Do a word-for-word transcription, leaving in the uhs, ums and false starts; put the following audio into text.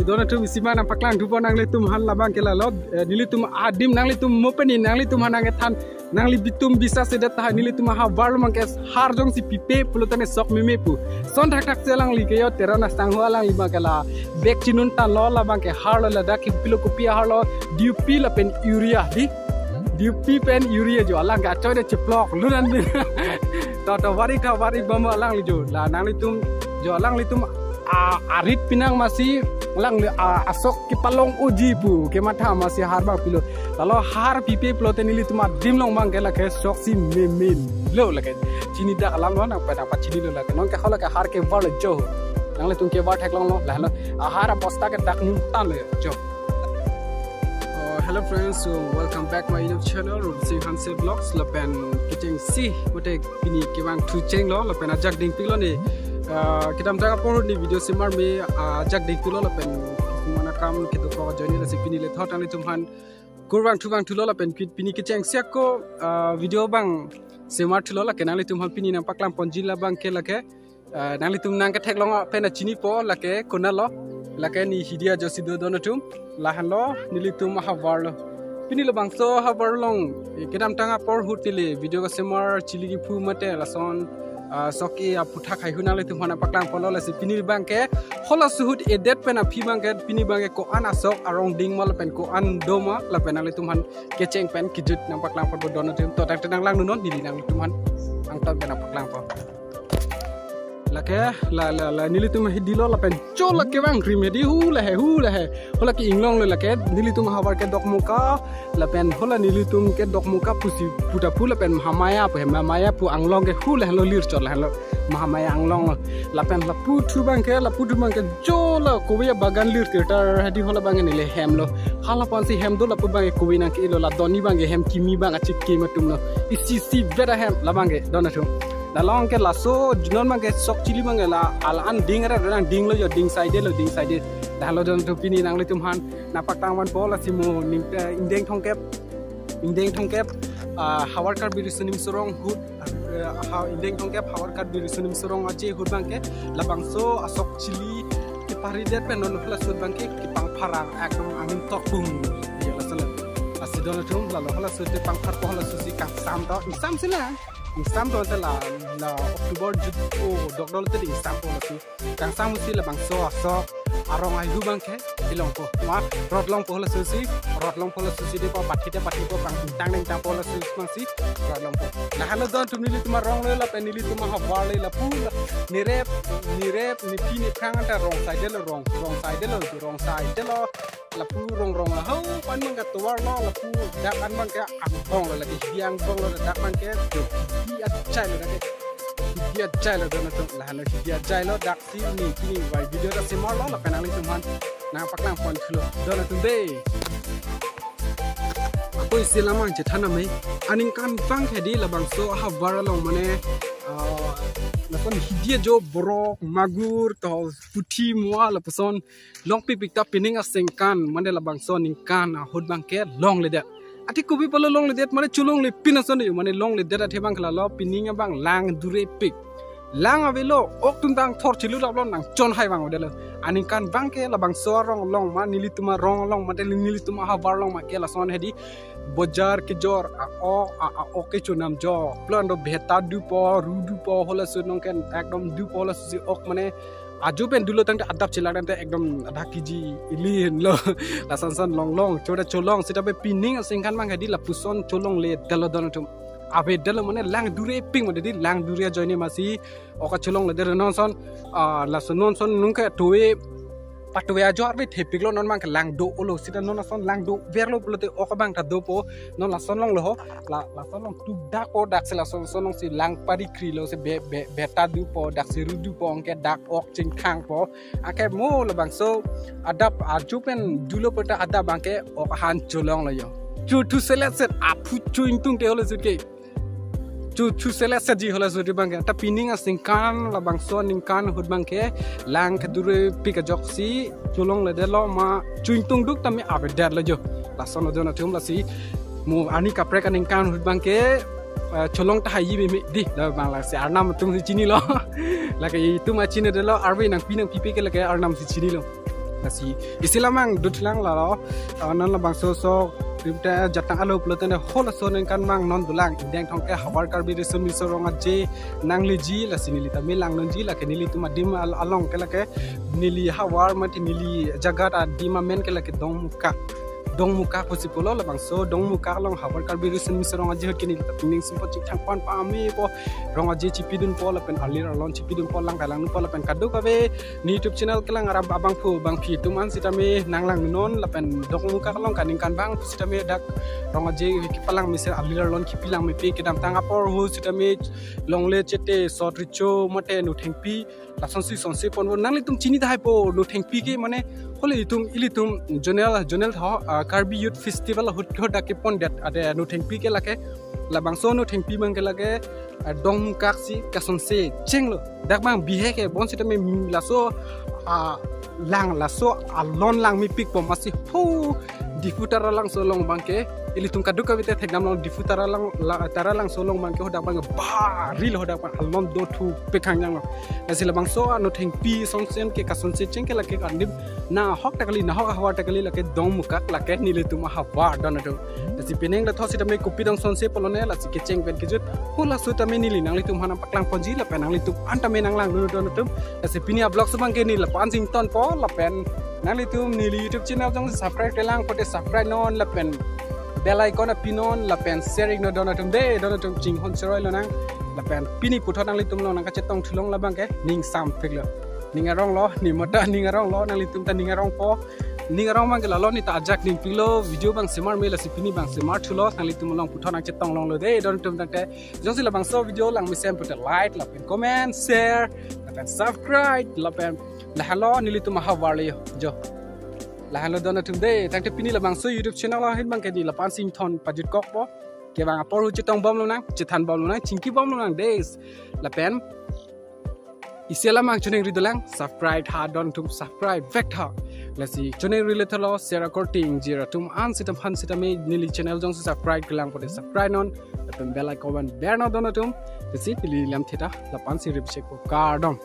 Don atum, isi ma nangpaklang thupo nanglitum aphan labang ke lalo, eh, nelitum adim nanglitum mo peni nanglitum aphan nangkethan, nanglitum biswas sedet tahai, nelitum ahavar along abangke har jongsi pipe pulote ne sok meme pu. Lason thakthak si alangli ke yo Teron asangho alangli abangke la bag chinun tanglo, labang ke harlo, ladak ke pilo kopi aharlo, D U P lapen urea di. D U P pen urea jo alang ke achoi de cheplok lunan bin. To to vari tha vari bom alangli jo. La nanglitum jo alanglitum a, arit pinang masi alangli a, asok kepalong uji pu kematha masi har abang pilo. Lalo har pipe pulote nelitum adim along abangke lake sok si memelo lake. Chini dak alam lo nangpa nangpachinilo lake. Non ke hala ke har kevar le jo. Nanglitum kevar theklonglo, lahelo. Ahar abosta ke dak nun tanglo jo. Uh, hello friends, so welcome back my YouTube channel, Rup Singh Hanse Vlogs. Lapen kechengsi mate pini kevang thu chenglo, lapen ajak dingpiklo ne. Uh, kedamtang apor ahut ne video semar me, uh, ajak dingpiklo lapen kumana kam kedo ko join lasi pini le thot nanglitum aphan kurvangthu vangthulo lapen ki-, pini kechengsi ako, uh, video abang semar thulo, lake nanglitum aphan pini nangpaklang ponji labang ke lake, eh, nanglitum nangketheklong pen chinipo lake konatlo, lake ne hidi ajo si do don atum, lahenlo nelitum ahavar lo. Pini labangso ahavar along, eh, kedamtang apor ahut neli video kesemar chili kiphu mate lason, ah, sok ke aputhak haihu nanglitum aphan nangpaklang ponlo, lasi pini abangke hala ahut edet pen aphi abangke pini abangke ko-an asok arong ding ma lapen ko-an do ma lapen nanglitum aphan kecheng pen kejut nangpaklang ponpo don atum. To tangte nanglang dunnon, neli nanglitum aphan angton pen nangpaklang pon. Lake la la la nelitum hidi lo lapen cho lake vang krim hidi hu lahe hu lahe. Hala ke inglong lo lake nelitum ahavar ke Dokmoka lapen hala nelitum ke Dokmoka pusi puta pu lapen Mahamaya pu he, Mahamaya pu anglong ke hu lahe lo, lir chot lahe lo Mahamaya anglong lo. Lapen lapu thu abangke, lapu thu abangke jo la kove abagan lir tir tar hadi hala abangke neli hem lo. Hala ponsi hem do lapu abangke kove nangke-e lo, la doni abangke hem kimi abang achike atum lo. Isi si beda hem labangke don atum. Lalong ke laso junon abangke sok chili abangke la alan ding re nang ding lo jo, ding side lo, ding side. Dah lo don atum, pini nanglitum aphan nangpaklang ponpo lasi mo ning, eh, ingdeng thomkep, ingdeng thomkep, ah, havar Karbi Riso Nimso Rong ahut, eh, ha, ingdeng thomkep havar Karbi Riso Nimso Rong aje ahut abangke labangso asok chili keparidet pen non hala ahut abangke kepangpharang ekdom angin tokpung. Ya, laso lo. Lasi don atum, lalo hala ahut te pangpharpo, hala ahut si kangsam to, ingsam si la. Ingsam to te la, la October jut o dokdol te ingsam to lasi. Kangsam si labangso asok arong haihu abangke kelongpo. Ma rot longpo hala ahut si, rot longpo hala ahut si, depo pathi te pathipo, pang tang neng tangpo hala ahut si, mang si rot longpo. Lahelo don atum, nelitum arong le lapen nelitum ahavar le lapu la nerep, nerep, nephi nephrang anta rong side lo, rong, rong side lo, rong side lo. Lapu rong rong la ho pan abangke tovar lo, lapu dak an abangke angbong lo, lake hidi angbong lo, dak abangke hidi achai lo, lake hidi achai lo don atum, lahelo hidi achai lo, dak si ne pini vai video ta semar lo, lapen nanglitum aphan nangpaklang pon thulo don atum de. Ako isi lamang chethan name, aningkan abangke di labangso ahavar along mane, ah, lason hidi ajo borok, magur, to puthi, moa lapuson longpikpik ta pining aningkan, mane labangso aningkan ahut abangke longledet. Athe kopi apotlo longledet, mane cholongle pin ason yo, mane longledet athe abangke lalo pining abang lang durepik. Lang avelo, ok atum tang thor chiludaplo, nangchon hai vangdetlo. Aningkan abangke labangso arong along ma, nelitum arong along ma, te nelitum ahavar along ma ke lason hedi bojar kejor a-ok, a, a-ok kechonam jo. Plan do bheta dupo, ru dupo, hala ahut nong ken ekdom dupo, hala ahut si ok mane ajo pen dulo tangte adap chelak tangte ekdom adha kiji ili henlo. Lason son longlong, choda cholong, seta pe pining aningkan abangke di lapuson cholongledetlo don atum. Avedetlo mane lang durepik mane di, lang dure ajoine masi ok kacholongledet non son, ah, lason non son nungke towe patowe ajo arve thepiklo, non abangke lang do-olo, seta non ason lang doverlo pulote ok abang ta dopo, non lason longlo ho, la, lason long tuk dakpo, dak si lason son long si lang pari krilo si be, be, bheta dupo, dak si ru dupo, anke dak ok chingthangpo, anke mo labangso adap ajo pen dulo puta adap abangke ok aphan cholonglo yo. Chu thu selet set aphu chu ingtung te hala ahut ke. Chu chu selet setji hala ahut abangke. Ta pining aningkan labangso aningkan ahut abangke lang kedurepik ajoksi cholongledetlo ma chu ingtung duk tame avedetlo jo. Lason lo don atum lasi mo arni kaprek aningkan ahut abangke, eh, cholong tahai meme di labang lasi arnam atum si chinilo. Lake itum achinedetlo, arve nangpi nangpipe ke lake arnam si chinilo. Lasi isi lamang dutlang lalo, ah, non labangso so rimte jatang alo pulote ne hol aso ningkan mang non dolang. Ingdeng thongke havar Karbi Riso Nimso Rong Aje nangleji, lasi neli tame lang nonji, lake nelitum adim al-, along ke lake neli havar mati neli jagat adim amen ke lake Dongmukak. Dongmukak pusi pulo, labangso Dongmukak along havar Karbi Riso Nimso Rong Aje ahut ke neli ta ning simpo chithang pan pame po, Rong Aje chipidunpo lapen alir alon chipidunpo, lang kalang po lapen kadokave ne YouTube channel kelang aram abangphu bangphi atum an sitame nanglang non lapen Dongmukak along kaningkan bang sitame dak Rong Aje kepalang mesen alir alon kepilang mepi kedamtang apor ahut sitame longle chete sot richo mate no thengpi lasonsi sonsi ponpo. Nanglitum chini tahai po no thengpi ke mane hole itum ilitum zonal zonal tho, ah, Karbi Youth Festival ahut ahut dak kepondet ade no thengpi ke lake labangso no thengpi bang ke lake, ah, Dongmukak si kasonse chenglo. Dak bang bihek ke bonsitame laso, ah, lang laso alon lang mepikpo masi ho Diphu Taralangso along bang ke ilitum kadokave te thekdam long Diphu Taralang la, Taralangso along bang ke hadak bang bari lo hadak bang alon do thu pekhang janglo. Lasi labangso ano thengpi sonsen ke kasonse cheng ke lake kandim nahok ta kali nahok ahavar ta kali lake Dongmukak lake nelitum ahavar don atum. Lasi pining da thosi tame kopi dong sonse pulo ne lasi kecheng pen kejut hula su tame neli nanglitum aphan nangpaklang ponji lapen nanglitum an tame nanglang dun don atum. Lasi pini a-vlog so bang ke neli lapu-an si ingtonpo lapen nanglitum neli YouTube channel jongsi subscribe kelang pote subscribe non lapen bell icon api non lapen share non don atum de don atum chinghon cheroi lonang lapen pini puthot nanglitum along nangkachetong thulong labang ke ning samphik lo. Ning arong lo, ne mata ning arong lo, nanglitum ta ning arong po. Ning arong bang ke lalo ne ta ajak ning pilo, video bang semar me lasi pini bang semar thulo, nanglitum along puthot nangchetong longlo de don atum tangte. Jongsi labangso video lang mesen pote like lapen comment share lapen subscribe lapen lahelo nelitum ahavar le jo. Lahelo don atum de tangte pini labangso YouTube channel ahin bang ke neli lapu-an si ingthon pajut kokpo. Kevang apor ahut chetong bom lonang, chethan bom lonang, chingki bom lonang des. Lapen isi lamang choningri dolang, subscribe tha don atum subscribe vek tha. Lasi choningri le thalo, share akorte ingjir atum an sitame aphan sitame neli channel jongsi subscribe kelang pote subscribe non lapen bell icon ber non don atum. Lasi neli lam theta lapu-an si rip chekpo kardom.